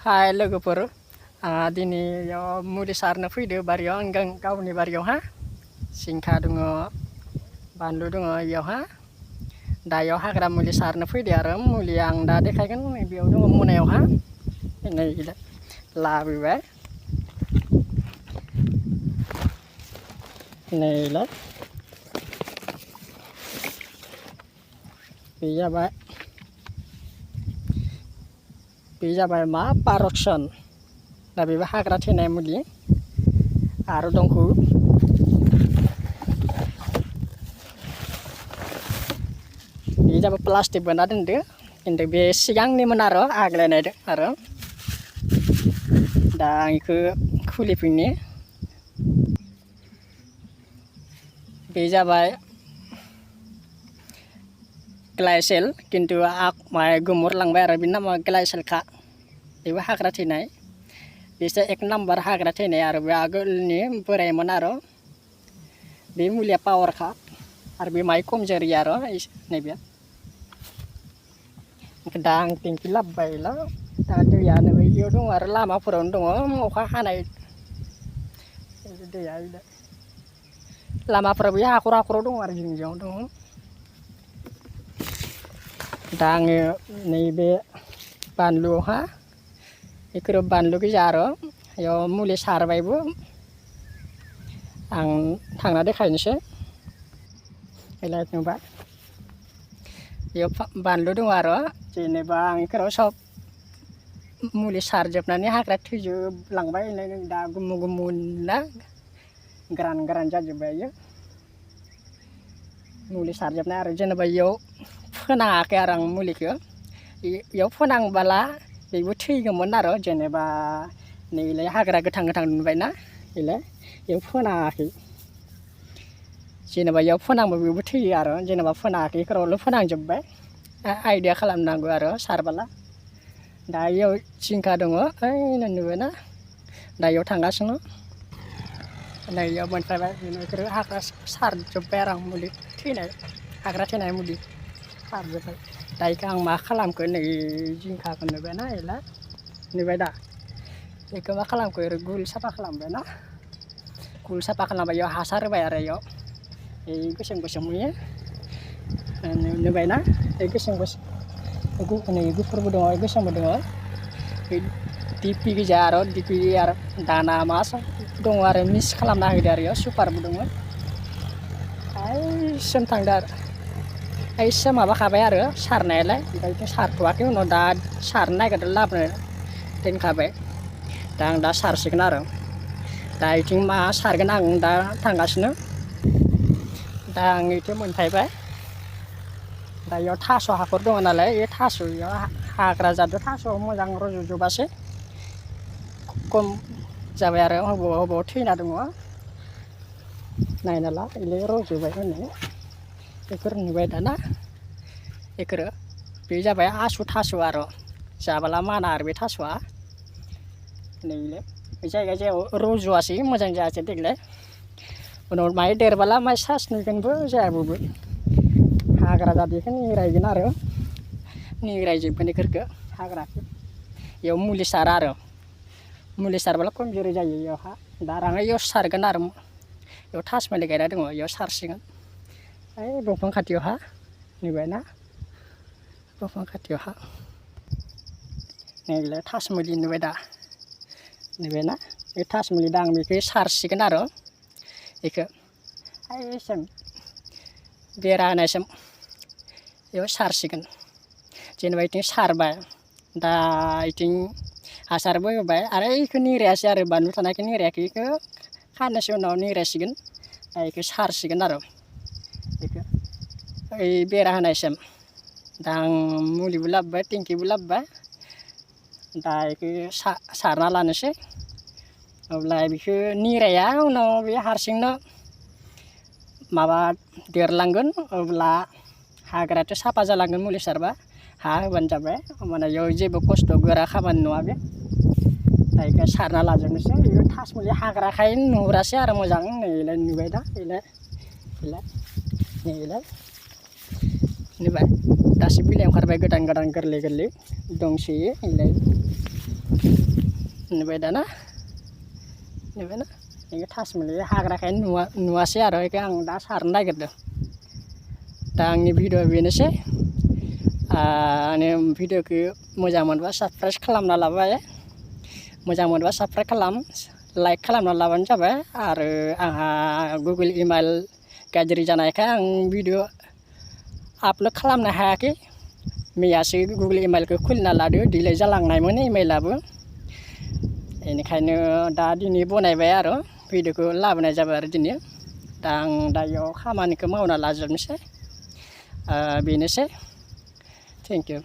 Hai लोगोफोर दिनै मुलि सारनो फैदो बारियाव आं गावनि बारियाव जिंखा दङ बानलु दङ इयावहा दायाव हाग्रा मुलि सारनो फैदो आरो मुलि आं दा देखायगोन बेयाव दङ मोनायावहा नै लाबोबाय नैलाय बे जाबाय मा पारक्सन दा बेबो हाग्रा थैनाय मुलि आरो दंखौ बे जाबाय प्लास्टिक बोना दोनदो खिन्थु बे सिगांनिमोन आरो आग्लायनाय आरो दा आं बेखौ खुलिफिननि बे जाबाय ग्लाइसेल किन्तु माय गोमोरलांबाय आरो बिनि नामा ग्लाइसेलखा बेबो हाग्रा थैनाय बेसो एक नाम्बार हाग्रा थैनाय आरो बे आगोलनि बोरायमोन आरो बे मुलिया पावारखा आरो बे माय खमजोरि आरो नैबे दा आं टेंकि लाबोबायला दा दैया नैबेयाव दङ आरो लामाफोरावनो दङ अखा हानाय दैया लामाफोराव बे हाखराव दङ आरो जिं दङ दा आङो नैबे बानलुआवहा बेखौ बानलु गोजा आरो बेयाव मुलि सारबायबो आं थांना देखायनोसै बेलाय नुबाय बेयाव बानलु दङ आरो जेनेबा आं बेखौ सब मुलि सारजोबनानै हाग्रा थैजोबलांबाय दा गुमु गुमु ना गोरान जाजोब्बाय इयो मुलि सारजोबनाय आरो जेनेबा इयाव फोनाङाखै आरो आं मुलिखौ इयाव फोनांबोला बेबो थैगौमोन आरो जेनेबा नैलाय हाग्रा गोथां नुबायना बेलाय इयाव फोनाङाखै जेनेबा इयाव फोनांबा बेबो थैयो आरो जेनेबा फोनाङाखै बेफोरावल' फोनांजोब्बाय आइडिया खालामनांगौ आरो सारबोला दा इयाव जिंखा दङ ओइ नुबायना दा इयाव थांगासिनो नै इयाव मोनफैबाय बेखौ हाग्रा सारजोब्बाय आरो आं मुलि थैनाय हाग्रा थैनाय मुलि सारजोब्बाय दा बेखौ आं मा खालामखो नै जिंखाखौ नुबायना एला नुबाय दा बेखौ मा खालामखो ओरै गुल साफा खालामबायना गुल साफा खालामबाय इयाव हासार होबाय आरो इयाव गोसोम नुयो नुबायना गोसोम नै गुफुरबो दङ गोसोमबो दङ डिपि गोजा आरो डिपि आरो दाना मा दङ आरो मिक्स खालामना होदो आरो इयाव सुपारबो दङ आइसिम थांदो आरो आइसिम माबाखाबाय आरो सारनायालाय ओमफ्राय सारथ'वाखै उनाव दा सारनो नागिरदों लाबोनो दोनखाबाय दा आं दा सारसिगोन आरो दा बिथिं मा सारगोन आं दा थांगासिनो दा आं बिथिं मोनफैबाय दा इयाव थास' हाखर दङ नालाय बे थास' इयाव हाग्रा जादों थास' मोजां रज'जोबासै खम जाबाय आरो बबाव थैना दङ नायना ला इलाय रज'बाय होनो बेफोर नुबाय दाना बेफोरो बे जाबाय आसु थास' आरो जाबोला माना आरो बे थास'आ नैलाय बे जायगायाव रज'आसै मोजां जायासै देग्लाय उनाव माय देरबोला माय सासनिगोनबो जायाबोबो हाग्रा जादोंखौ निरायगोन आरो निरायजोबगोन बेफोरखौ हाग्राखौ इयाव मुलि सारा आरो मुलि सारबोला खमजुरि जायो इयावहा दा आं इयाव सारगोन आरो इयाव थासुमलि गायना दङ इयाव सारसिगोन ओइ दंफां खाथियावहा नुबायना दंफां खाथियावहा नैलाय थासुमलि नुबाय दा नुबायना बे थासुमलि दा आं बेखौ सारसिगोन आरो बेखौ ओइसिम बेरा होनायसिम बेयाव सारसिगोन जेनेबा बिथिं सारबाय दा बिथिं हासारबो होबाय आरो बेखौ निरायासै आरो बानलु थानायखौ निरायाखै बेखौ खाननैसो उनाव निरायसिगोन दा बेखौ सारसिगोन आरो बेखौ ओइ बेरा होनायसिम दा आं मुलिबो लाबोबाय टेंकिबो लाबोबाय दा बेखौ सारना लानोसै अब्ला बेखौ निराया उनाव बे हारसिंनो माबा देरलांगोन अब्ला हाग्रायाथ' साफा जालांगोन मुलि सारबा हा होबानो जाबाय होमबाना इयाव जेबो खस्थ' गोरा खामानि नङा बे दा बेखौ सारना लाजोबनोसै बेयो थासुमलि हाग्राखाय नुहुरासै आरो मोजां नैलाय नुबाय दा नैलाय नुबाय दासो बिलाइ ओंखारबाय गोदान गोरलै दंसोयो नैलाय नुबाय दाना नुबायना बेखौ थासुमलि हाग्राखायनो नुवासै आरो बेखौ आं दा सारनो नागिरदों दा आंनि भिडिअ बेनोसै आंनि भिडिअखौ मोजां मोनबा साबस्क्राइब खालामना लाबाय मोजां मोनबा साबस्क्राइब खालाम लाइक खालामना लाबानो जाबाय आरो आंहा गुगोल इमेल गाज्रि जानायखाय आं भिडिअ आपल'ड खालामनो हायाखै मैयासो गुगोल इमेलखौ खुलिना लादो डिलिट जालांनायमोन इमेलाबो बेनिखायनो दा दिनै बनायबाय आरो भिडिअखौ लाबोनाय जाबाय आरो दिनै दा आं दायो खामानिखौ मावना लाजोबनोसै बेनोसै थेंक इउ